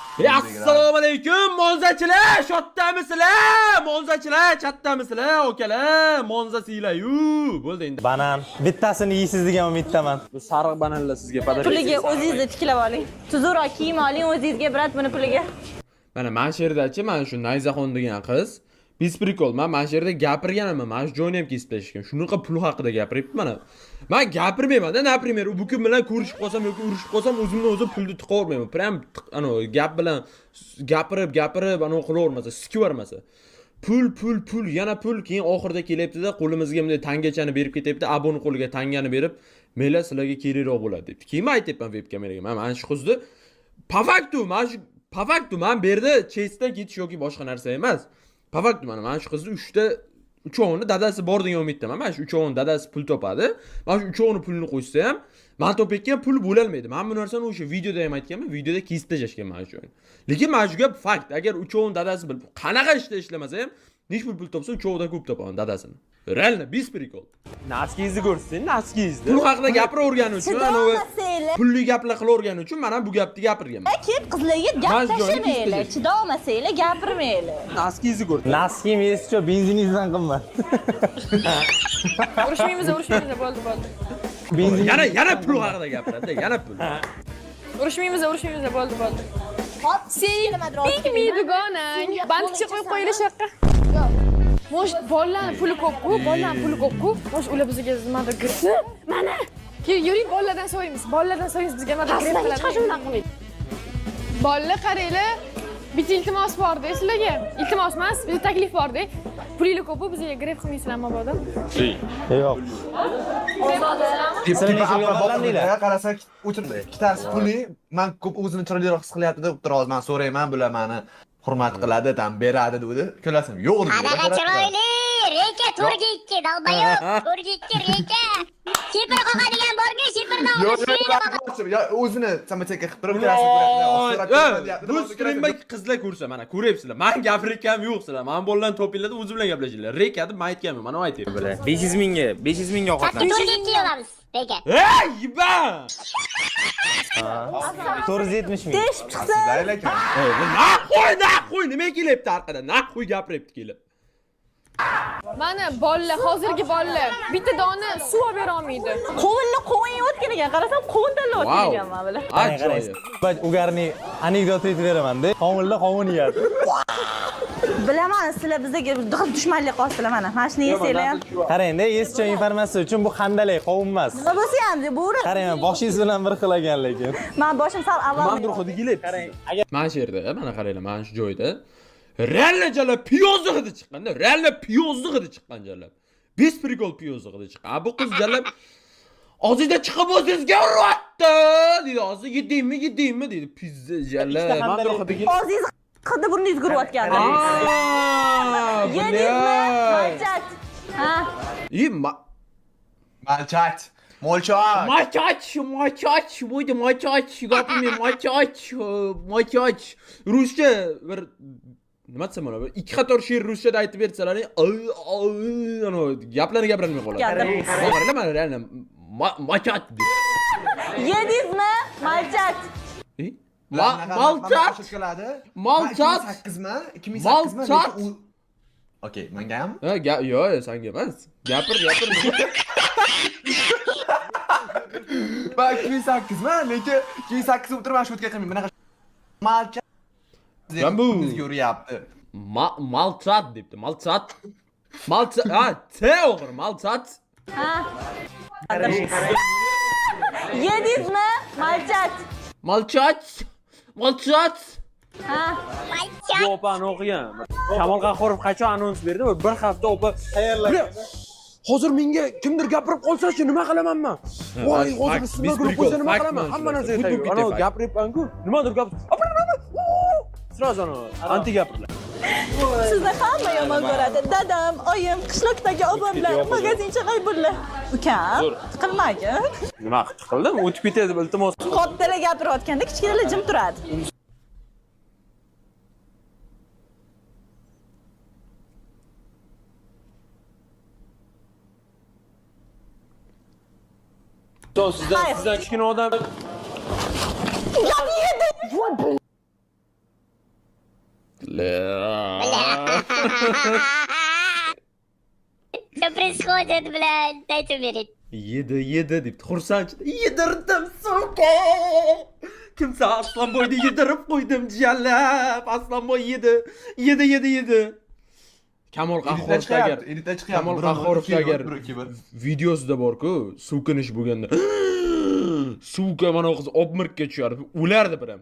Assalomu alaykum monzachilar, shotdamisizlar? Monzachilar, chatdamisizlar, okalar, monzasizlar-yu. Bo'ldi endi. Banan. Bittasini yeysiz degan umiddaman. Bu sariq bananlar sizga подарок. Puliga o'zingizni tiklab oling. Tuzukroq kiyim oling o'zingizga, брат, buni puliga. Mana mana shu yerdachi, mana shu Nayzaxon degan qiz без прикол, man mana shu yerda gapirganman, mana shu joyni ham kesib tashlashgan. Shunaqa pul haqida gapiryapti mana. Man gapirmayman-da, например, u bu kun bilan ko'rishib qolsam yoki urushib qolsam, o'zimni o'zim pulni tiqavermayman. Prям anavi gap bilan gapirib, gapirib, anavi qilavermasa, sikib yubormasa. Pul, pul, pul, yana pul, keyin oxirida kelyapti-da, qo'limizga bunday tangachani berib ketyapti, aboni qo'liga tangani berib, "Mela sizlarga kerakroq bo'ladi" debdi. Keyin man aytyapman web kameraga, mana shu qizni по факту, mana shu по факту man bu yerda chestdan ketish yoki boshqa narsa emas. По факту mana shu qizni uchta uchovini dadasi bor degan umiddaman. Mana shu uchovini dadasi pul topadi. Mana shu uchovini pulini qo'shsa ham man topayotgan pul bo'lolmaydi. Man bu narsani o'sha videoda ham aytganman, videoda kesib tashlashgan mana shu joyni. Lekin mana shu gap fakt. Agar uchovini dadasi bilib qanaqa ishda ishlamasa ham necha pul pul topsa, uchovidan ko'p topaman dadasini. Реально, без прикол. Носки ngizni ko'rsin, носки ngizni. Pul haqida gapiravergani uchun, anavi Chidolmasanglar, pulli gaplar qilavergani uchun man ham bu gapni gapirganman. kelib qizlarga gap Mana shu joyni kesib tashlamanglar. tashlash. Chidolmasanglar, gapirmanglar. Носки ngizni ko'rsin. Носки m esicho benziningizdan qimmat. Urushmaymiz, urushmaymiz, bo'ldi, bo'ldi. Benzin Yana pul haqida gapiradi, yana pul. Urushmaymiz, urushmaymiz, bo'ldi, bo'ldi. Hop, Sen nimadir pikmi dugonang. Bankcha qo'yib qo'yili shu yoqqa. Может, bolalarni puli ko'p-ku, bolalarni puli ko'p-ku. Может, ular bizga nimadir kirsin. Mana. Keyin yuring, bolalardan so'raymiz. Bolalardan so'raymiz, bizga nimadir Aslida grep hech qachon qiladi. unaqa qilmaydi. Bolalar qaranglar. Bitta iltimos bor-da sizlarga. Iltimos emas, bitta taklif bor-da. Pulinglar ko'p-ku, bizga grep qilmaysizlar mabodo. Yo'q. Tipa Sizlar qarasak o'tirdi. Ikkitasi puli, man ko'p o'zini chiroyliroq his qilyapti deb turib, man so'rayman, bular mani hurmat qiladi, tam beradi dedi. Ko'rasan, yo'q dedi. Qanaqa chiroyli! Reka to'rga ikki, долбоёб! To'rga ikki, reka! Shipir qoqadigan borku, shipirni Yo'q, olib yo'q, yo'q, o'zini самооценка qilib turib ko'rasan, Bu streamda qizlar ko'rsa, mana ko'ryapsizlar. Man gapirayotganim yo'q sizlar. Man bolalarni topinglar, o'zi bilan gaplashinglar. Reka deb man aytganman, mana aytyapman. 500 mingga, 500 mingga Chapga ovqatlan. to'rga ikki olamiz, reka. Ey, yiba! 470 ming. Teshib chiqsin. Нахуй, нахуй, nima kelyapti orqadan? Нахуй gapiryapti kelib. Mana bolalar, hozirgi bolalar bitta dona suv olib bera olmaydi. Qovunni qovun yeyotgan ekan. Qarasam qovun tanlayotgan Wow. ekan mana bular. Ajoyib. Ugarni anekdot aytib beraman-da. Qovunla qovun yeyadi. Bilaman, sizlar bizga dushmanlik qilyapsizlar mana. Mana shuni yesanglar ham. Qarang-da, esicha informatsiya uchun bu handalak qovun emas. Nima bo'lsa ham deb bo'ri. Qarang, boshingiz bilan bir xil ekan lekin. Men boshim sal avval. Nimadir hidi kelyapti. Mana shu yerda, mana qaranglar, mana shu joyda реально jalab piyozni hidi chiqqanda, реально piyozni hidi chiqqan jalab. Без прикол piyozni hidi chiqqan. A bu qiz jalab og'zingda chiqib o'zingizga uryapti deydi. Hozir yedingmi, yedingmi deydi. Pizza jalab. Nimadir hidi kelyapti. Og'zingiz hidi burningizga urayotgan. Aa, Yedingizmi? бля. Malchat. Ha. И Malchat. Molchat. Maçaç, maçaç, buydu maçaç, gapirmay maçaç, maçaç. Ruscha bir nima desam bo'ladi? Bir ikki qator she'r ruschada aytib bersalaring, anavi gaplarni gapirolmay qoladi. Geldim. Qaranglar, mana реально maçaç deb. Yedingizmi? Malchat. E? Malchat, Malchat. 2008mi? 2008mi? Malchat. Okey, menga ham. Ha, yo'q, sanga emas. Gapir, gapir. Ben 2008mi? Lekin 2008 o'tirib mana shu yerga qilmayman. Bunaqa Malchat. Ben bu- Bizga uryapti. Malchat debdi, malchat. Malchat, ha, T o'g'ri, malchat. Ha. Yedingizmi? Malchat. Malchat. Malchat. Ha. Bu opani o'qigan. Shamol Qahhorov qachon anons berdi? Bir hafta opa Tayyorlab. Hozir menga kimdir gapirib qolsa-chi, nima qilaman men? Voy, hozir Fakt, ustimga biz kulib qo'ysa nima fakt qilaman? mana Hamma shu narsa narsa. aytadi. Xuddi Ana fakt. gapiryapman-ku. Nimadir gap. Сразу ana anti gapirlar. Sizni hamma yomon ko'radi. Dadam, oyim, qishloqdagi opamlar, magazinchi G'aybulla. Ukam, tiqilmagin. Nima qildim? O'tib ketadi, iltimos. Kattalar gapirayotganda kichkinalar jim turadi. Sizdan Hayır. sizdan kichkina odam Gap yedi. Бля. Что происходит, блядь? Дайте умереть. Yedi, yedi debdi. Xursandchilik. Yedirdim, сука. Kimsa Aslonboyni yedirib qo'ydim, jalab. Aslonboy yedi. Yedi, yedi, yedi. Kamol Editlar Qahhorovda agar chiqyapti, editlar chiqyapti. Kamol Bir Qahhorovda ikki, agar bir, ikki, bir. videosida bor-ku, sukinish bo'lganda. Сука, mana bu qiz обморок ka tushardi. O'lardi biram.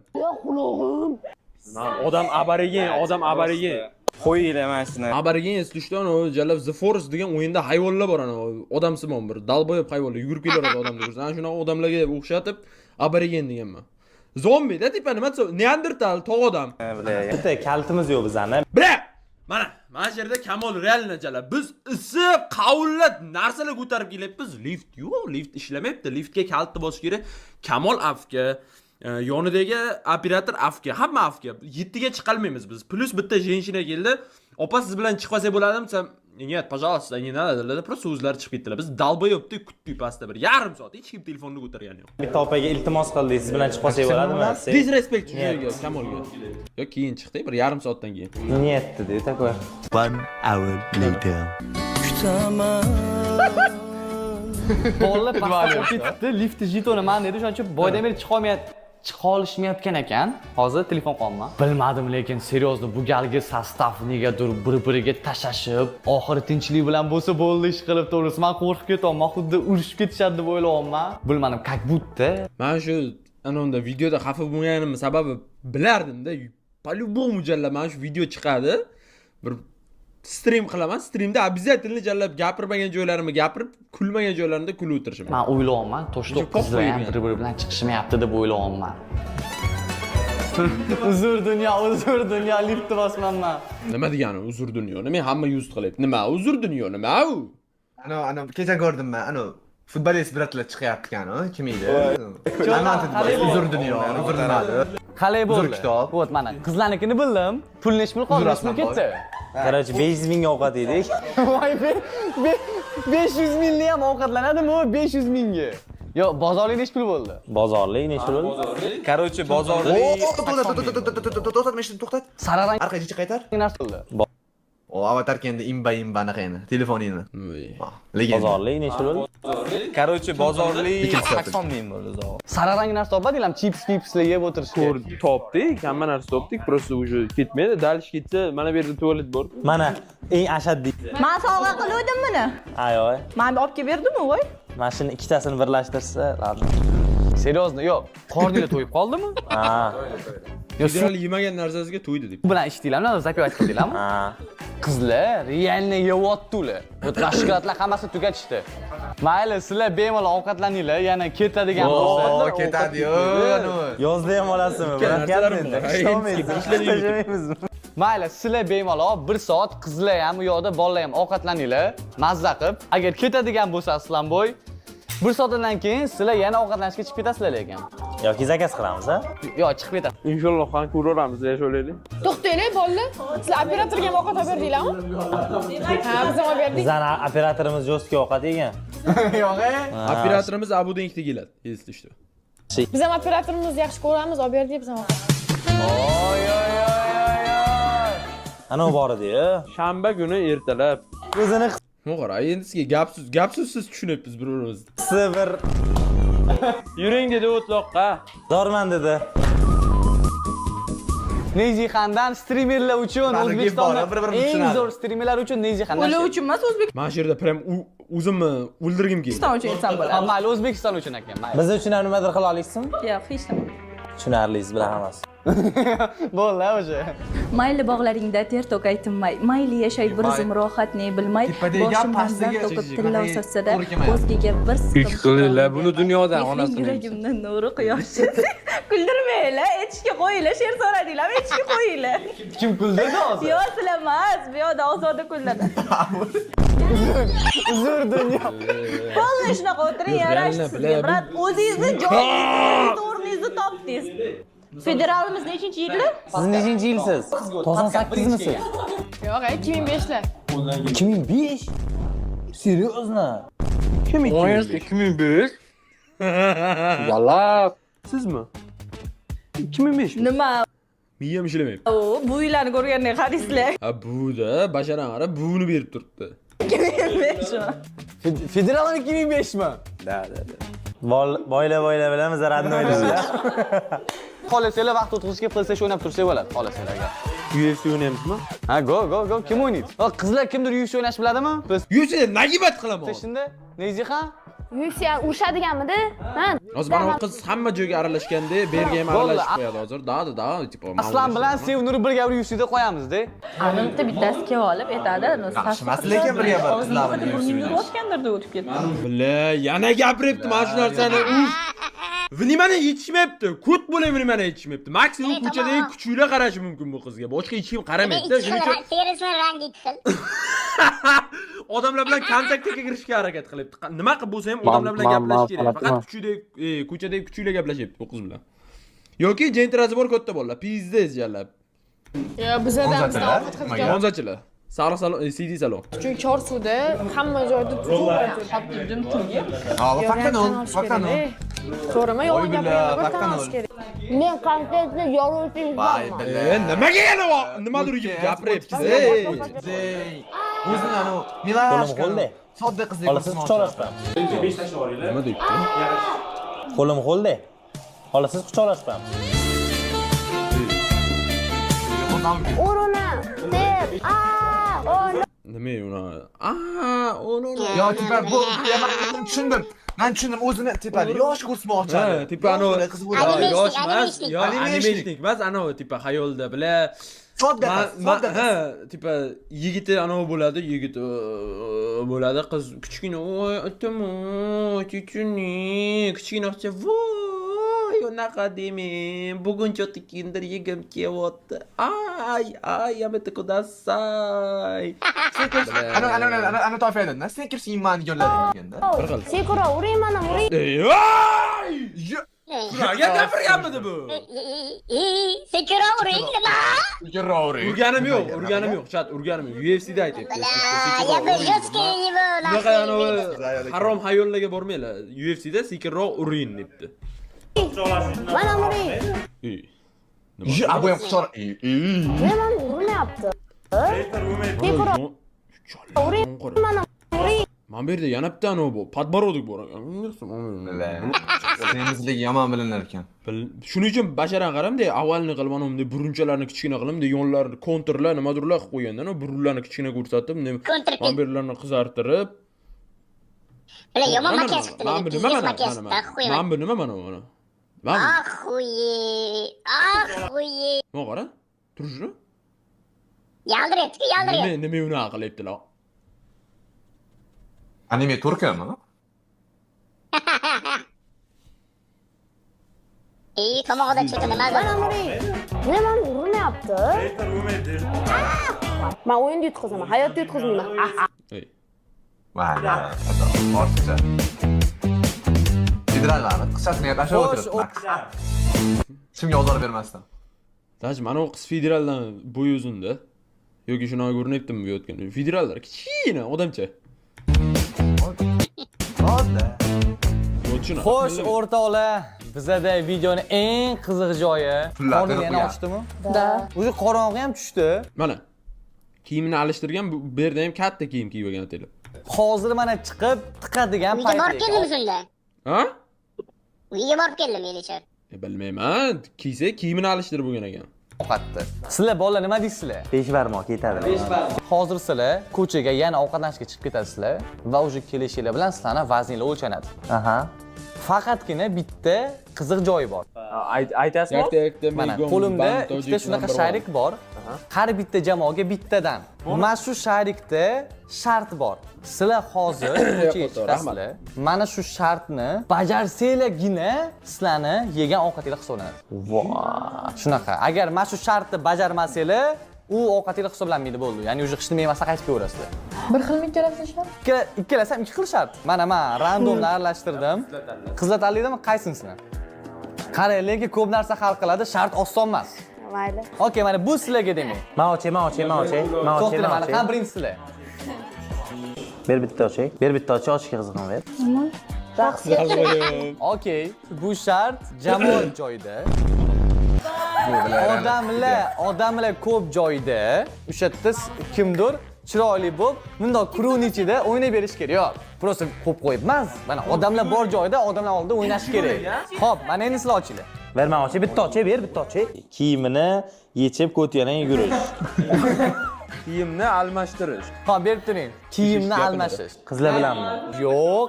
Odam aborigen, odam aborigen. Qo'yinglar mana shuni. Aborigen, если что, u jalab The Forest degan o'yinda hayvonlar bor, ana odamsimon bir долбоёб hayvonlar yugurib kelaveradi odamni ko'rsa. Ana shunaqa odamlarga o'xshatib aborigen deganman. Zombida типа nima desa, Neandertal, tog' odam. Bitta kalitimiz yo'q bizani. Bra! Mana shu yerda Kamol реально jalab. Biz isib, qavullab narsalar ko'tarib kelyapmiz. Lift yo'q, lift ishlamayapti. Liftga kalitni bosish kerak. Kamol afka, yonidagi operator afka, hamma afka. 7 ga chiqolmaymiz biz. Плюс bitta женщина keldi. "Opa, siz bilan chiqib olsak bo'ladimi?" desam, "Нет, пожалуйста, не надо" dedilar. Просто o'zlari chiqib ketdilar. Biz долбоёб dek kutdik pastda bir yarim soat. Hech kim telefonni ko'targani yo'q. Bitta opaga iltimos qildik, siz bilan chiqib olsak bo'ladimi? Disrespect shu Kamolga. Yo, keyin chiqdik bir yarim soatdan keyin. Нет dedi, такой. One hour later. Bolalar pastga qo'yib ketibdi, liftni jetoni man dedi, o'shaning uchun boydan beri chiqolmayapti, chiqa olishmayotgan ekan. Hozir telefon qilyapman. Bilmadim, lekin серьезно, bu galgi состав negadir bir-biriga tashashib, oxiri tinchlik bilan bo'lsa bo'ldi ish qilib, to'g'risi man qo'rqib ketyapman, xuddi urushib ketishadi deb o'ylayapman. Bilmadim, как будто Mana shu ana unda videoda xafa bo'lganimni sababi bilardim-da. По-любому jallab mana shu video chiqadi. Bir stream qilaman. Streamda обязательно jallab gapirmagan joylarimni gapirib, kulmagan joylarimda kulib o'tirishim. Man o'ylayapman, то что O'sha ko'p qizlar ham qo'yilgan. bir-biri bilan chiqishmayapti deb o'ylayapman. Uzr dunyo, uzr dunyo, liftni bosmanman. Nima degani uzr dunyo? Nima hamma yuz qilyapti? Nima uzr dunyo? Nima u? Ano, kecha ko'rdim man, ano, futbolist брат lar chiqyapti ekan, kim edi? Anant uzr dunyo, uzr nimadi? Qalay bo'ldi? Uzr kitob. Вот mana qizlarnikini bildim. Pul nechi pul qoldi? Uzr Nechi pul Aslanboy. ketdi? Короче, 500 mingga ovqat yedik. Voy, 500 mingni ham ovqatlanadimi u 500 mingga? Yo'q, bozorlik nechi pul bo'ldi? Bozorlik nechi pul? Короче, bozorlik To'xtat, to'xtat, to'xtat, to'xtat, to'xtat, mana shuni to'xtat. Sararang Orqaga qaytar. narsa bo'ldi. O, avatarka endi imba imba anaqa endi, telefoningni. Voy. Legenda. Bozorlik nechi pul? Короче, bozorlik Ikkinchi soat. 80 ming bo'ldi zog'or. Sararang narsa topmadinglarmi? Chips, pipslar yeb o'tirishga. Ko'r topdik, hamma narsa topdik, просто уже ketmaydi. Дальше ketsa, mana bu yerda tualet bor. Mana eng ashaddiy. Man sovg'a qiluvdim buni. Ayoy. Man olib kelib berdimmi, voy? Mana shuni ikkitasini birlashtirsa, ладно. Серьезно, yo'q. Qorninglar to'yib qoldimi? Ha. Yo, Federal yemagan narsasiga to'ydi deb. suv bilan ichdinglarmi? Запивать qildinglarmi? Ha. Qizlar реально yeyapti ular. Вот mana shokoladlar hammasini tugatishdi. Mayli, sizlar bemalol ovqatlaninglar, yana ketadigan bo'lsa. O, ketadi-yu, anu. Yozda ham olasizmi? Ikki narsalarim bor. Ishlamaymiz. Ishlamaymizmi? Mayli, sizlar bemalol bir soat qizlar ham u yoqda bolalar ham ovqatlaninglar, mazza qilib. Agar ketadigan bo'lsa Aslanboy, bir soatdan keyin sizlar yana ovqatlanishga chiqib ketasizlar lekin. Yoki заказ qilamiz, ha? Yo'q, chiqib ketasiz. Inshaalloh ham ko'raveramiz, yashaolaylik. To'xtanglar, bolalar. Sizlar operatorga ham ovqat olib berdinglarmi? Ha, biz ham olib berdik. Bizani operatorimiz жёсткий ovqat yegan. Yo'q, e? Operatorimiz Abudan ikkita keladi, если что. Biz ham operatorimizni yaxshi ko'ramiz, olib berdik biz ham ovqat. Oy, oy, oy, oy, oy. Ana u bor edi-yu. Shanba kuni ertalab O'zini Qara, endi sizga gap so'z, gap so'zsiz tushunyapmiz bir-birimizni. qisi bir yuring dedi o'tloqqa. zorman dedi. Neyzixandan streamerlar uchun Baribir O'zbekistonda bor, bir-birini eng tushunadi. zo'r streamerlar uchun Neyzixandan. Ular uchun emas, O'zbekiston Mana shu yerda prям o'zimni o'ldirgim keldi. uchun aytsam bo'ladi. Mayli, O'zbekiston uchun ekan, mayli. Biz uchun ham nimadir qila olasizmi? Yo'q, hech nima. Tushunarlisiz bilan hammasi. Bo'ldi o'sha. Mayli bog'laringda ter to'kay tinmay, mayli yashay bir zum rohatni bilmay, Tepadagi gap boshimdan pastdagi zar to'kib tillo bunaqa sochsa-da, to'g'ri kelmayapti. o'zgaga bir siqim Ikki qilinglar buni dunyodan Mehring onasini. yuragimni nuri quyoshi. Kuldirmanglar, aytishga qo'yinglar, she'r so'radinglar, aytishga qo'yinglar. Kim kuldirdi hozir? Yo'q, sizlar emas, bu yoqda Ozoda kuldirdi. Uzr dunyo. Полный shunaqa o'tiring, yarashdi Реально, sizga. бля, Брат, o'zingizni joyingizni, o'rningizni topdingiz. Federalimiz nechinchi yili? Siz nechinchi yilsiz? 98misiz? Yo'q, 2005lar. 2005? Серьезно? Kim 2005. Yalab. Sizmi? 2005. Nima? Miyam ishlamayapti. O, bu uylarni ko'rgandan qaraysizlar. Ha, bu-da, basharan qara, buvini berib turibdi. 2005 mi? Federalni 2005 mi? Da, da, da. Boyla boyla bilamiz, родной. Xohlasanglar vaqt o'tkazishga PlayStation o'ynab tursak bo'ladi, xohlasanglar agar. UFC o'ynaymizmi? Ha, go, go, go. Kim o'ynaydi? Ha, qizlar kimdir UFC o'ynash biladimi? UFC'da nagibat qilaman. PlayStation'da Neziha? UFC urushadiganmidi? Ha? Hozir mana bu qiz hamma joyga aralashganda, bu yerga ham aralashib qo'yadi hozir. Da, da, da, tipo. Aslan bilan Sevnurni birga bir UFC'da qo'yamiz-da. Ana bitta bittasi kelib olib aytadi, Yaxshi emas, lekin birga bir qizlar bilan UFC burningni o'ynash. urayotgandir deb o'tib ketdi. Бля, yana gapiryapti mana shu narsani. Uf. Внимание yetishmayapti. Ko't bo'lib внимание yetishmayapti. Maksimum Ey, ko'chadagi tamom. kuchuklar qarashi mumkin bu qizga. Boshqa hech kim qaramaydi. Ikki Shuning xil uchun terisini rangi ikki xil. odamlar bilan kontaktga kirishga harakat qilyapti. Nima qilib bo'lsa ham odamlar bilan gaplashish kerak. Faqat kuchukdek, ko'chadagi kuchuklar gaplashyapti bu qiz bilan. Yoki jentrasi bor katta bolalar. Пиздец jalab. Yo, bizada Nomzodchilar? Nimaga? Nomzodchilar. Sariq salon, CD salon. Chunki Chorsuda hamma joyda Ha, faktan ol, faktan ol. To'g'rimi? Yolg'on Voy billa, gapirganda bir tan faktan olish ol. kerak. Men kontentni yoruvchi Voy billa. Nimaga yana nimadir yeb gapiryapsiz? Ey. O'zini anu milashka. Qo'lim qo'lda. Sodda qizdek Xolasiz quchoqlashma. Nima deyapti? Qo'lim qo'lda. Xolasiz quchoqlashma. Uruna, deb, a, o, Nima uni? Aa, uni. Yo, типа bu ya, men tushundim. Men tushundim, o'zini типа yosh ko'rsmoqchi. Ha, типа anavi qiz Yo, bo'ladi. yosh emas, yo, Анимешник. анимешник emas, anavi типа xayolda бля. Sodda qiz, sodda qiz. Ha, типа yigiti anavi bo'ladi, yigit bo'ladi, qiz kichkina, voy, atam, chuchuni, kichkina qizcha, voy, unaqa demang. Bugun cho'ti kimdir yegim kelyapti. Ay, ay, yamete kudasai. Ana ana ana ana toifadanda sen kimsin mani yo'llading deganda. Bir xil. Sekura uring mana uring. Ey, ay! Shunaqa gapirganmidi bu? Sekura uring nima? Urganim yo'q, urganim yo'q, chat, urganim yo'q. UFC'da aytyapti. Я бы жесткий его Bunaqa anavi harom hayollarga bormanglar. UFC'da sekinroq uring debdi. Mana uring. Ey. Ya, bu ham quchoq. Nima urmayapti? Sekura uring. Mana uring. Mana bu yerda yana bitta anavi bu, подбородок bor. Semizligi yomon bilinar ekan. Shuning uchun basharan qaramda, avvalini qilib ana bunday burunchalarni kichkina qilib, bunday yonlarini konturlar, nimadirlar qilib qo'ygandan, burunlarni kichkina ko'rsatib, bunday Kontrpik. mana bu yerlarni qizartirib. Бля, yomon Mana makiyaj mana, qilibdi. Mana bu nima Pиздец mana? makiyaj Mana qilibdi. mana. Mana bu nima mana mana? Mana bu. Охуеть. Охуеть. Nima qara? Turishini? Yaldiryapti-ku, yaldiryapti. Nima unaqa qilyaptilar? Anime turkami? Ey, tomog'ida cho'ti nima Mana uring. Nima urmayapti? Men o'yinda yutqazaman, hayotda yutqazmayman. Ah, Ey. Vay, ortiqcha. Federallarni qizchasini ham tashlab Xo'sh, o'tiribdi Max. Hech ozor bermasdan. Даже mana u qiz federaldan bo'yi uzunda. Yoki shunaqa ko'rinyaptimi bu yotgan? Federallar kichkina odamcha. Odda. Yotishini. Xo'sh, o'rtoqlar, bizada videoni eng qiziq joyi. Pullar Qorni to'lib yana qo'ygan. ochdimi? Da. O'zi qorong'i ham tushdi. Mana. Kiyimini alishtirgan, bu yerda ham katta kiyim kiyib olgan ataylar. Hozir mana chiqib tiqadigan Uyga payt. borib keldimi shunda? Ha? Uyga borib keldim Elisher. Bilmayman. Kiysa kiyimini alishtirib bo'lgan ekan. Ovqatni. Sizlar bolalar nima deysizlar? Besh barmoq ketadi. Hozir sizlar ko'chaga yana ovqatlanishga chiqib ketasizlar va o'sha kelishinglar bilan sizlarni vazninglar o'lchanadi. Aha. Faqatgina bitta qiziq joyi bor. Aytasizmi? Yakta yakta Mana Megom qo'limda Band ikkita Tojik shunaqa number one. шарик bor. Har bitta jamoaga bittadan. Mana shu шарик da shart bor. Sizlar hozir ko'chaga chiqasizlar. Mana shu shartni bajarsanglargina sizlarni yegan ovqatinglar hisoblanadi. Shunaqa. Agar mana shu shartni bajarmasanglar, u ovqatinglar hisoblanmaydi bo'ldi. Ya'ni уже hech nima yemasdan qaytib kelaverasizlar. Bir xilmi ikkalasi shart? Ikkalasi ham ikki xil shart. Mana men randomni aralashtirdim. Qizlar tanlaydimi? Qaysinisini? Qarang, lekin ko'p narsa hal qiladi, shart oson emas. Mayli. Okey, mana bu sizlarga demak. Man ochay, man ochay, man ochay. Man ochay, To'xtanglar, man mana ochay. qani birinchisizlar. Ber bitta ochay. Ber bitta ochay, ochishga qiziqman ber. Raqsga Okey, bu shart jamoat joyida. Odamlar ko'p joyda o'sha yerda kimdir chiroyli bo'lib, bundoq круг ni ichida o'ynay berish kerak. Yo'q, просто qo'yib qo'yib emas. Mana odamlar bor joyda odamlar oldida o'ynash kerak. Xo'p, mana endi sizlar ochinglar. Ber, man ochay, bitta ochay, ber, bitta ochay. Kiyimini yechib ko't yalang yugurish. Kiyimni almashtirish. Xo'p, berib turing. Kiyimni almashish. Qizlar bilanmi? Yo'q.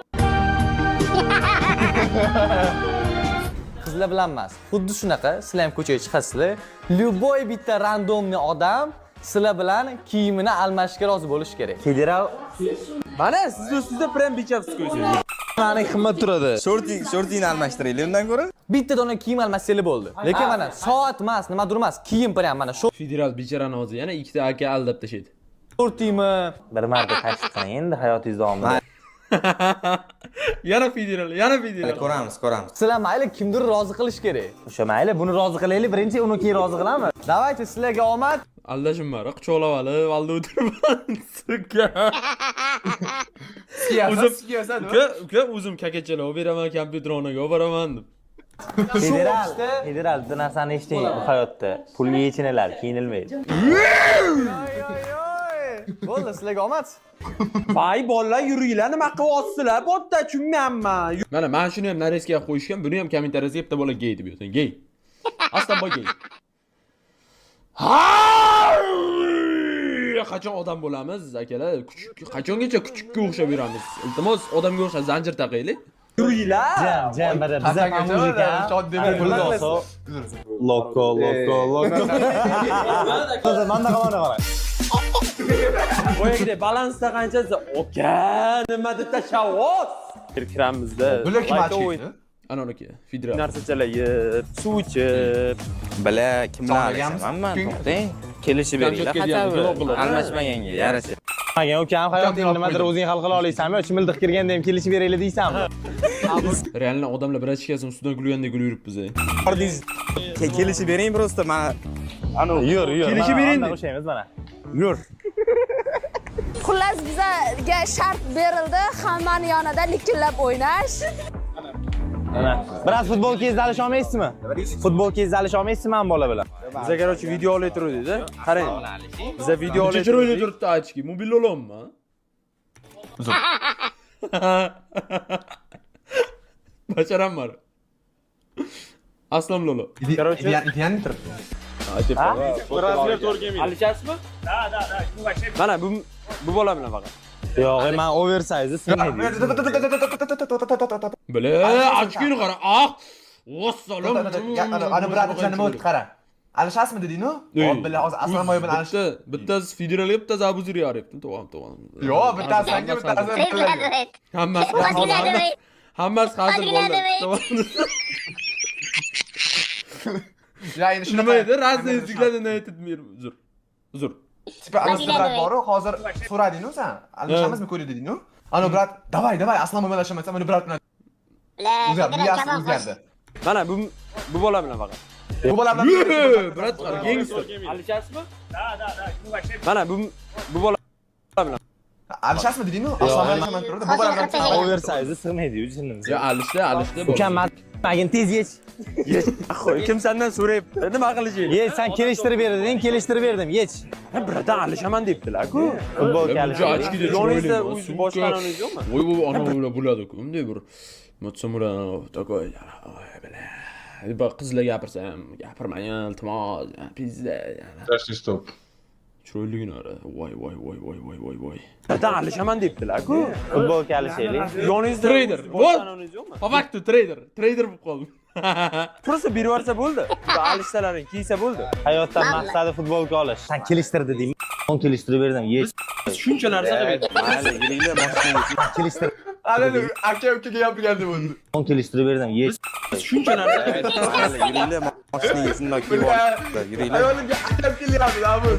Qizlar bilan emas. Xuddi shunaqa, sizlar ham ko'chaga chiqasizlar. Любой bitta рандомный odam sizlar bilan kiyimini almashishga rozi bo'lishi kerak. Federal. Mana siz ustida prям bichasiz ko'zingiz. Mani qimmat turadi. Shortingni almashtiraylik undan ko'ra. Bitta dona kiyim almashsanglar bo'ldi. Lekin mana soat emas, nimadir emas, kiyim prям mana Federal bechorani hozir yana ikkita aka aldab tashlaydi. Shortimi? Bir marta tashqi qiling endi hayotingiz davomida. Yana federal, yana federal. Ko'ramiz, ko'ramiz. Sizlar mayli kimdir rozi qilish kerak. O'sha mayli, buni rozi qilaylik, birinchi uni keyin rozi qilamiz. Давайте, sizlarga omad. Aldashim bor, quchoqlab olib, aldab o'tiribman. Сука. O'zim uka, uka, o'zim kakachalab olib beraman, kompyuter onaga olib boraman deb. Federal, federal, bitta narsani eshiting bu hayotda. Pulga yechiniladi, kiyinilmaydi. Bo'ldi, sizlarga omad. Voy bolalar, yuringlar, nima qilyapsizlar? Bu yerda tushunmayapman. Mana men shuni ham нарезка ga qo'yishgan, buni ham kommentariyasiga bitta bola gey deb yozgan. Gey. Aslan boy gey. Ha! Qachon odam bo'lamiz, akalar? Kuchuk, qachongacha kuchukka o'xshab yuramiz? Iltimos, odamga o'xshab zanjir taqaylik. Yuringlar. Jam, jam, bara biz ham muzika. Loko, loko, loko. Manda qara, manda qara. Boyagidek balansda qancha desa, oka, nima deb tashavvos. Kiramizda. Bular kim ochkini? Ana uniki, federal. Narsachalar yeb, suv ichib. Bila kim bilan almashaman man, to'xtang. Kelishib beringlar, Kamchatga хотя бы almashmaganga yarasha. Magan ukam, hayotingni nimadir o'zing hal qila olasanmi yo chimildiq kirganda ham kelishib beraylik deysanmi? Реально odamlar brachkasini ustidan kulgandek kulib yuribmiz. Kelishib bering просто man Yur, yur. Kelishib bering. O'xshaymiz mana. Yur. Xullas, bizga shart berildi, hammani yonida likillab o'ynash. Mana. Biroz futbolkangizni alisha olmaysizmi? Futbolkangizni alisha olmaysizmi man bola bilan? Biza короче video olib turdik-da. Qarang. Biza video Necha olib chiroyli turdik. turibdi очки. Mobil olammi? Basharam bor. Aslam lolo. Короче, Idealniy turibdi. Alishasizmi? Да, да, да. Mana bu bola bilan faqat. Yo'q, men oversize sig'maydi. Бля, очки ni qara. Ah! Vassalom. Ana брат, nima o'tdi qara. Alishasizmi deding-ku? Hop, billa hozir Aslan boy bilan alish. Bittasi federalga, bittasi Abuzirga yoryapti. To'g'am, to'g'am. Yo'q, bittasi sanga, bittasi bittalarga. Hammasi hammasi hazil bo'ldi. Ya endi Nima edi? Разные языкларда на этот мир. Uzr. Uzr. Типа ana брат bor-u, hozir so'rading-ku sen. Alishamizmi ko'ring deding-ku? Ana брат, давай, давай, Aslan boy bilan alishaman, mana брат bilan o'zgardi, miyasi o'zgardi. Mana bu bola bilan faqat. Bu bola bilan Брат, gangster. Alishasizmi? Да, да, да. Mana bu bola bilan. Alishasizmi deding-ku? Aslan bilan alishaman turdi. Bu bola bilan Oversize sig'maydi-yu jinnimiz. Ya alishdi, alishdi. Ukam, magin tez yech. Qo'y, kim sendan so'rayapti? Nima qilishing? Yech, sen kelishtirib berding, kelishtirib berdim, yech. Ha, братан, alishaman debdilar-ku. Futbolka Buncha alishaylik. очки da Yoningizda chiroyli. o'zi boshqa anoningiz yo'qmi? Voy, voy, ana ular bo'ladi-ku. Bunday bir Matsamura такой, ой, бля. Bir qizlar gapirsa ham gapirmang, iltimos, pizza. Стоп. Chiroyligini qara. Voy, voy, voy, voy, voy, voy, voy. Братан, alishaman debdilar-ku. Futbolka alishaylik. Yoningizda Trader. o'zi boshqa anoningiz yo'qmi? По факту trader. Trader bo'lib qoldim. Просто berib yuborsa bo'ldi. Alishsalaring kiysa bo'ldi. Hayotdan maqsadi futbolka olish. Sen kelishtirdi deymi? Men kelishtirib berdim, yech. Shuncha narsa qilib Mayli, yuringlar mashinaga. Kelishtir. Ana aka ukaga gapirganda bo'ldi. Men kelishtirib berdim, yech. Shuncha narsa qilib Mayli, yuringlar mashinaga shundoq kiyib olinglar, yuringlar. Ayolimga akam kelyapti, bu.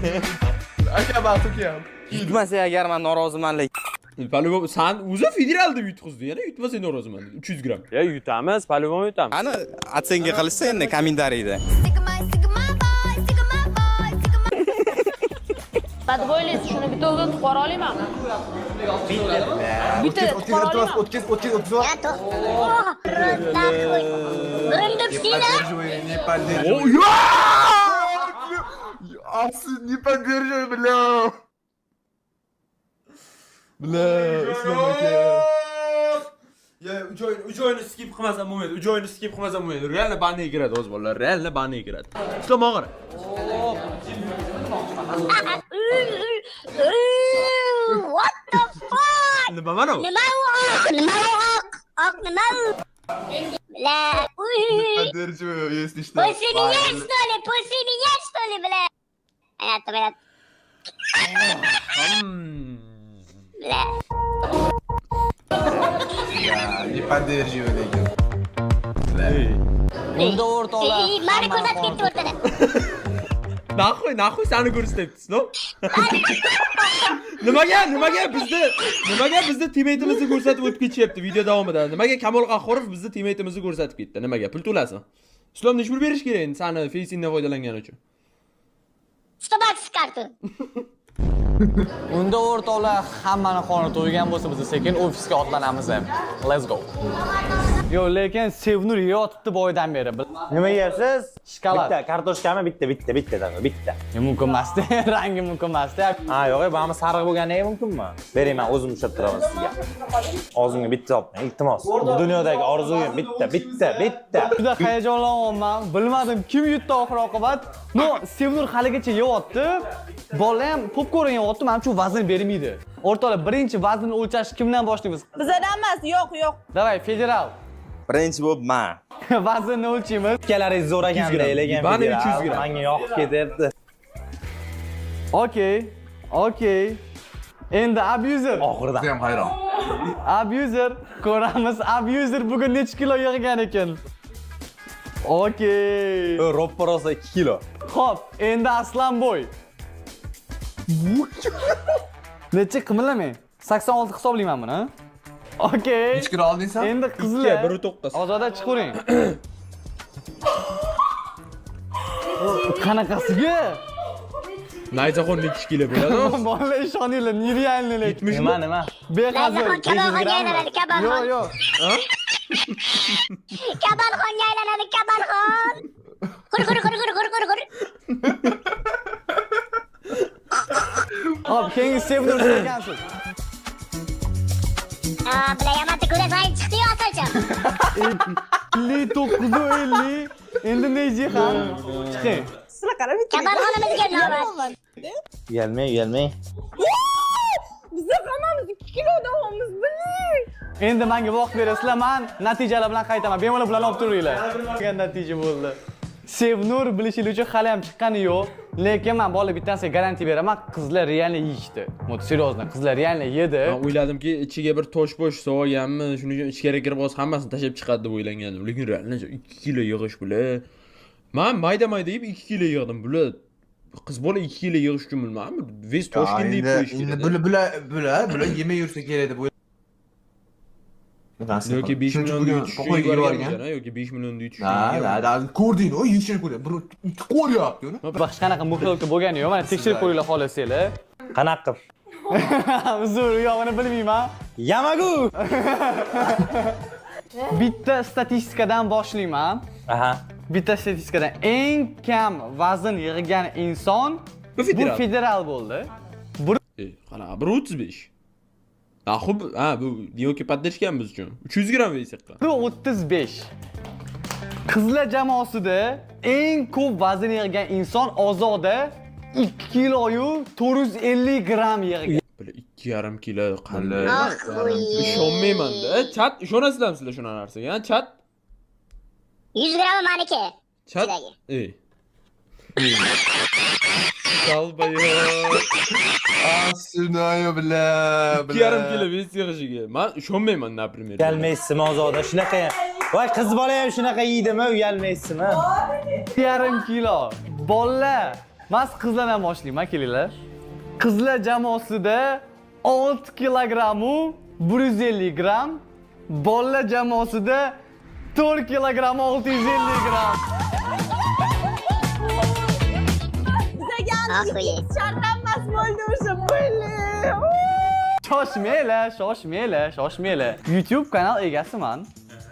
Aka baxti ukam. Yutmasa agar men noroziman lekin. По-любому san o'zi federal deb yutqizdi. Yana yutmasang noroziman dedi. 300 gramm. Ya yutamiz, по-любому yutamiz. Qani оценка qilishsa endi kommentariyda. Nima deb o'ylaysiz? Shuni bitta o'zim qora olamanmi? Bitta O'tkiz, o'tkiz, o'tkiz, o'tkiz. Ya to'xta. Рот нахуй. Burunduk seni. Не поддерживаю. Не поддерживаю, бля. Бля, Islom aka. Ya 3 o'yin, 3 o'yinni skip qilmasam bo'lmaydi. 3 o'yinni skip qilmasam bo'lmaydi. Реально банга kiradi o'zi bolalar, реально банга kiradi. Islom og'ir. What the fuck? Nima mana u? Nima u oq? Nima u oq? Oq nima u? Бля, uy. Поддерживаю, если что. После меня, что ли? После меня, что ли, бля? Понятно, понятно. Бля. Не поддерживаю lekin. Unda o'rtoqlar. Ey, mani ko'rsatib ketdi o'rtada. Нахуй, нахуй seni ko'rsatyapti, Islom. Nimaga bizni teammate'imizni ko'rsatib o'tib ketishyapti video davomida? Nimaga Kamol Qahhorov bizni teammate'imizni ko'rsatib ketdi? Nimaga? Pul to'lasin. Islom necha pul berish kerak endi sani face'ingdan foydalangani uchun? 100 бакс карту. Unda o'rtoqlar, hammani qoni to'ygan bo'lsa, biz sekin ofisga otlanamiz. Let's go. Yo'q, lekin Sevnur yeyotibdi boydan beri. Nima yeyapsiz? Shokolad. Bitta kartoshkami? Bitta, bitta, bitta, bitta, bitta. Mumkin emasda, rangi mumkin emasda. Ha, yo'q, mana sariq bo'lgani mumkinmi? Bering, men o'zim ushlab turaman sizga. Og'zimga bitta olib, iltimos. Bu dunyodagi orzuyim bitta, bitta, bitta. Juda hayajonlanyapman. Bilmadim, kim yutdi oxir oqibat. Но, Sevnur haligacha yeyapti. Bola ham popkorn yeyapti, manimcha u vazn bermaydi. O'rtoqlar, birinchi vazn o'lchash kimdan boshlaymiz? Bizadan emas, yo'q, yo'q. Давай, federal. Birinchi bo'lib man. Vaznni o'lchaymiz. Ikkalaringiz zo'r ekan, 200 gramm. lekin Bani 300 gramm. Menga yoqib ketyapti. Okey. Okey. Endi abuser. Oxirida. Ham hayron. Abuser. Ko'ramiz, abuser bugun necha kilo yig'gan ekan. Okey. Roppa rosa 2 kilo. Xo'p, endi Aslanboy. Necha qimillamang. 86 hisoblayman buni. Okey. Necha kilo olding sen? Endi qizlar. 1.9. Ozoda, chiqavering. Qanaqasiga? Nayzaxon nechi kilo bo'ladi? Bolalar, ishoninglar, нереально lekin. Nima, nima? Behazil. Nayzaxon kabobxonga aylanadi, kabobxon. Yo'q, yo'q. Kabobxonga aylanadi, kabobxon. Qur qur qur qur qur qur qur. Hop, keyingi Sevnur ekansiz. Aa, бля, yamata ko'ra sayin chiqdi-yu asalcham. 59 50. Endi Nejihan chiqing. Sizlar qarab bitta. Kabobxonimizga navbat. Uyalmang, uyalmang. Biza hammamiz 2 kilodanmiz, biling. Endi menga vaqt berasizlar, men natijalar bilan qaytaman. Bemalol bularni olib turinglar. Degan natija bo'ldi. Sevnur bilishingiz uchun hali ham chiqqani yo'q. Lekin men bola bittasiga garantiya beraman, qizlar реально yeyishdi. Вот серьезно, qizlar реально yedi. Men o'yladimki, ichiga bir tosh bosh solganmi, shuning uchun ichkari kirib olsa hammasini tashlab chiqadi deb o'ylangandim. Lekin реально 2 kilo yig'ish bular. Men mayda-mayda yeb 2 kilo yig'dim. Bular qiz bola 2 kilo yig'ish uchun bilmadim. Вес Toshkent deb qo'yish Endi kerak. bular yemay yursa kerak deb. Yoki 5 Shuncha million bugun yutishga pokoyga yuborgan, yuborgan. yoki 5 million yutishga. Ha, da, ko'rding, u yeyishini ko'rding. Bir qo'ryapti uni. Hech qanaqa мухлёвка bo'lgani yo'q. Mana tekshirib ko'ringlar xohlasanglar. Qanaqa qilib? Uzr, u yog'ini bilmayman. Yamagu! Bitta statistikadan boshlayman. Aha. Bitta statistikadan eng kam vazn yig'gan inson Bu bu federal. Federal bo'ldi. Qanaqa 1.35. Нахуй, ha, bu yoki поддержка biz uchun. 300 gramm вес yiqqan. 35. Qizlar jamoasida eng ko'p vazn yig'gan inson Ozoda, 2 kiloyu 450 gramm yig'gan. Bular 2,5 kilo qanday? Охуеть. Ishonmayman-da. Chat, ishonasizlarmi sizlar shunaqa narsaga? Ha, chat? 100 grammi maniki. Chat. Ichidagi. Ey. Долбоёб. Ashunayo бля, 2,5 kilo вес yig'ishiga. Men ishonmayman, например. Uyalmaysizmi, Ozoda? Shunaqa. Voy, qiz bola ham shunaqa yeydimi? Uyalmaysizmi? Yarim kilo. Bolalar, mas qizlardan boshlayman, kelinglar. Qizlar jamoasida 6 kilogrammu 150 gramm, bolalar jamoasida 4 kilogramm 650 gramm. Bizaga Охуеть. shart emas bo'ldi o'sha, biling. Shoshmanglar, shoshmanglar, shoshmanglar. YouTube kanal egasiman.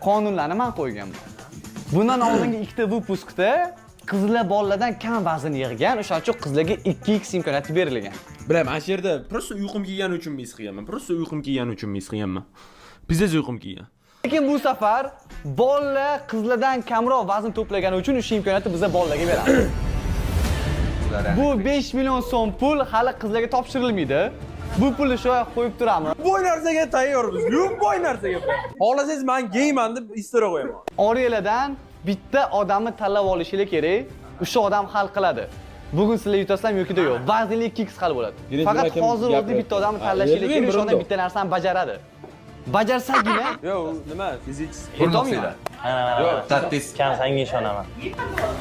Qonunlarni men qo'yganman. Bundan oldingi ikkita выпуск da qizlar bolalardan kam vazn yig'gan, o'shaning uchun qizlarga 2x imkoniyati berilgan. Bilaman, mana shu yerda просто uyqum kelgani uchun miss qilganman. Просто uyqum kelgani uchun miss qilganman. Пиздец uyqum kelgan. Lekin bu safar bolalar qizlardan kamroq vazn to'plagani uchun o'sha imkoniyatni biza bolalarga beramiz. Bu 5 million so'm pul hali qizlarga topshirilmaydi. Bu pulni shu yoqqa qo'yib turamiz. Любой narsaga tayyormiz. Любой narsaga. Xohlasangiz men geyman deb история qo'yaman. Oranglardan bitta odamni tanlab olishinglar kerak. O'sha odam hal qiladi. Bugun sizlar yutasizlarmi yoki yo'q. Vaznli 2x hal bo'ladi. Birinchi Faqat akam hozir o'zida gapiryapti. bitta odamni Ha, tanlashinglar kerak, o'sha odam birinchi. bitta narsani bajaradi. Bajarsagina Yo'q, u nima? Fizik. yetolmayman. Yo'q, Tattis. Kam senga ishonaman.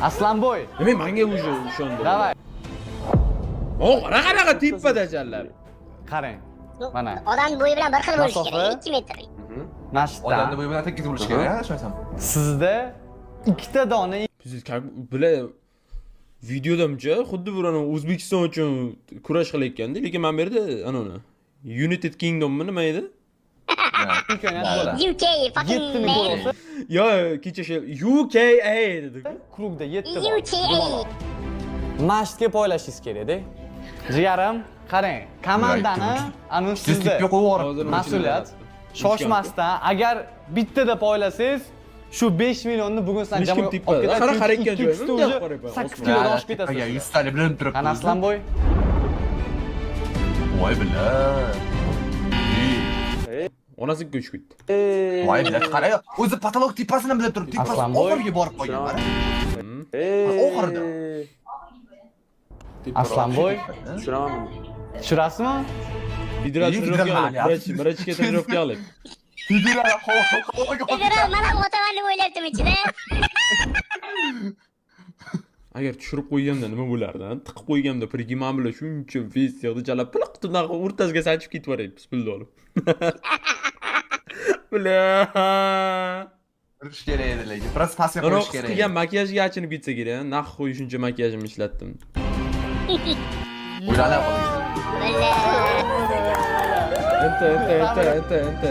Aslanboy, Nima menga уже ishondi. Давай. O, qanaqa qanaqa tepada jallab. Qarang. Mana. Odam bo'yi bilan bir xil bo'lishi Masofa. kerak, 2 metr. Mana shu Odamni yerdan bo'yi bilan tekis bo'lishi kerak, ha, ishonsam. sizda ikkita dona Biz как бля videodamcha xuddi bir ana O'zbekiston uchun kurash qilayotganda, lekin mana bu yerda ana uni United Kingdommi nima edi? Imkoniyat bo'ladi. UK fucking 7 ming man. bo'lsa, Yo, kecha shu UKA dedi. Круг da 7 bor. UKA. Masjidga poylashingiz kerak-da. Jigarim, qarang, komandani anu Siz sizda. tepaga qo'yib yuborib. Hozir Mas'uliyat. Shoshmasdan, agar bittada poylasangiz, shu 5 millionni bugun san Hech jamoa kim tepadi. olib Qara, ketadi. qarayotgan Chunki joyim, ikkita bunday уже qarayapman. 8 kilodan oshib Tepaga ketasiz. 100 tali bilinib turibdi. Qani, Aslanboy? Voy бля. Onasi ko'chib ketdi. Voy бля, qara, o'zi потолок tepasini bilib turibdi. Tepasi Aslanboy. oxiriga borib qolgan, qara. Oxirida. Aslanboy, Tushiraman. tushirasizmi? Federal Iyi, trenirovka federal olib, birinchiga trenirovka olib. Federal havoga Federal mana otaman deb o'ylabdim ichida. Agar tushirib qo'yganimda nima bo'lardi? Tiqib qo'yganimda прикинь man bilan shuncha вес yig'di, jalab piliq tunaqa o'rtasiga sanchib ketib yuboryapmiz pulni olib. Бля. Urish kerak edi lekin. Biroz pastga Uni qo'yish kerak. qilgan makiyajga achinib ketsa kerak, нахуй shuncha makiyajimni ishlatdim. O'ylanib qolgan. Бля. Enta, enta, enta, enta, enta.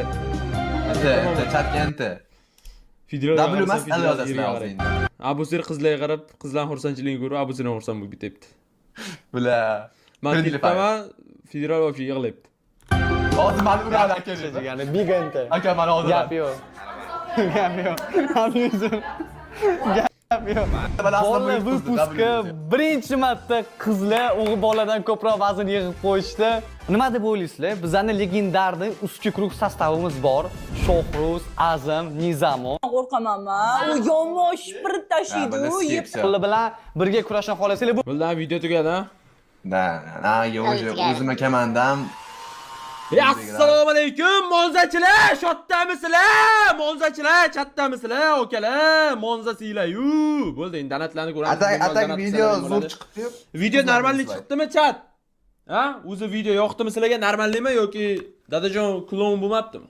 Enta, enta, chatga enta. Federal W emas, L yozasizlar hozir endi. Abu Sir qizlarga qarab, qizlarning xursandchiligini ko'rib, Abu Sir ham xursand bo'lib ketyapti. Бля. Man Friendly fire. tepaman, Federal вообще yig'layapti. Hozir mani uradi aka. Jigani big enter. Aka mani hozir. Gap yo'q. Gap yo'q. Gap yo'q. Gap yo'q. Mana Bola выпуск ka birinchi marta qizlar o'g'il boladan ko'proq vazn yig'ib qo'yishdi. Nima deb o'ylaysizlar? Bizlarning легендарный ustki круг состав imiz bor. Shohruz, Azim, Nizamo. Qo'rqamanman. U yomon shprit tashiydi. U yeb Ular bilan birga kurashni xohlasanglar, bu Bo'ldi, video tugadi, ha? Да, na, уже o'zimni komandam. Assalomu alaykum, monzachilar, shotdamisizlar? Monzachilar, chatdamisizlar, okalar, monzasizlar-yu. Bo'ldi, endi donatlarni ko'ramiz. Atak Bemalol atak donat video qilsalar zo'r bo'ladi. chiqibdi. Video нормальный chiqdimi, chat? Ha? O'zi video yoqdimi sizlarga, нормальный mi yoki dadajon klon bo'lmabdimi?